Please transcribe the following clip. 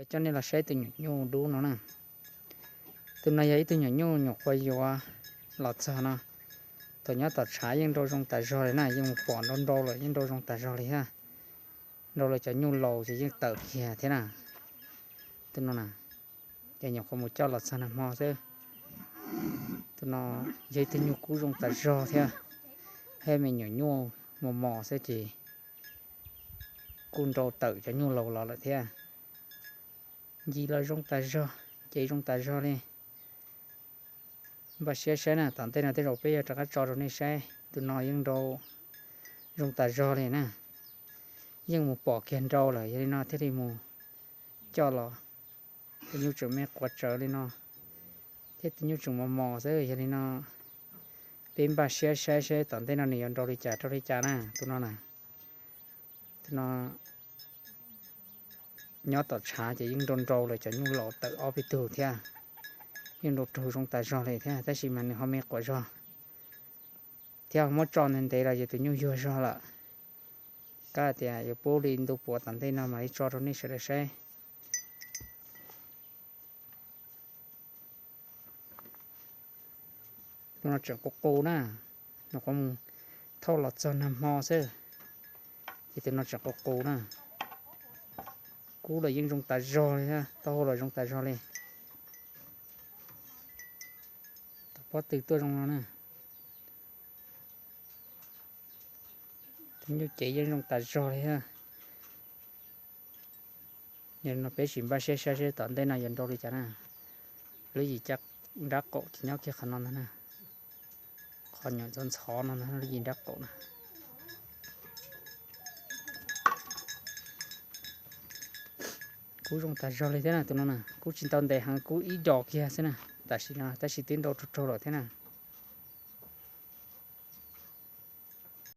Coj nej los saib tus nyuam nyuj dub no na. Tus no yog ib tug nyuam nyuj nyuam qhuav yuav los txog no. Thaum nyob tom tshav yeej nrau zoo tas zog li na, yeej mus pom nrau nrau lawm, yeej nrau zoo tas zog li thiab. Nrau lawm cov nyuj laus ces yeej tawm kiag thiab na. Tus no na, ces nyuam qhuav mus coj los txog nag hmo xwb. Tus no yog ib tug nyuj kub zoo tas zog thiab, thiab me nyuam nyuj mos mos xwb ces kuj nrau tawm cov nyuj laus los lawm thiab. Ncig los zoo tas zog, ces zoo tas zog li. Npaj siab saib na, tom ntej no tej zaum peb yuav rov qab tso rau nej saib. Tus no yeej nrau zoo tas zog li na, yeej mus pom kiag nrau lawm, yog li no thiaj li mus coj los. Tus nyuj tseem me quav tsawv li no, thiab tus nyuj tseem mos mos xwb, yog li no peb npaj siab saib seb tom ntej no nws yuav nrau li cas rau li cas na. Tus no na, tus no nyob tom tshav ces yeej nrau nrau lawm cov nyuj laus tawm ob peb tug thiab, yeej nrau raug zoo tas zog li thiab, tab sis mas nws ho me quav zog thiab, ho muab tso ntev ntev los yog tus nyuj yuag zog lawm. Kav tias yuav pub li ntu puav tom ntej no mam li tso rau nej sawv daws saib. Tus no tseem qus qus na, nyuam qhuav mus thauj los txog nag hmo xwb, ces tus no tseem qus qus na. Kub los yeej zoo tas zog li, taub hau los zoo tas zog li. Tus pob tw tuaj zoo no na. Tus nyuj cev yeej zoo tas zog li thiab. Yog li no peb sim npaj siab saib seb tom ntej no yuav nrau li cas na. Lub yim caj nrab qaum ces nyob kiag qhov no ntag na. Qhov nyuam ntxhov ntxhov no ntag lub yim nrab qaum na. Kub zoo tas zog li thiab na, tus no na kub tsis ntau ntev heev, kub ib dos kiag xwb na. Tam sim no tab sis twb nrau raug raug lawm thiab na.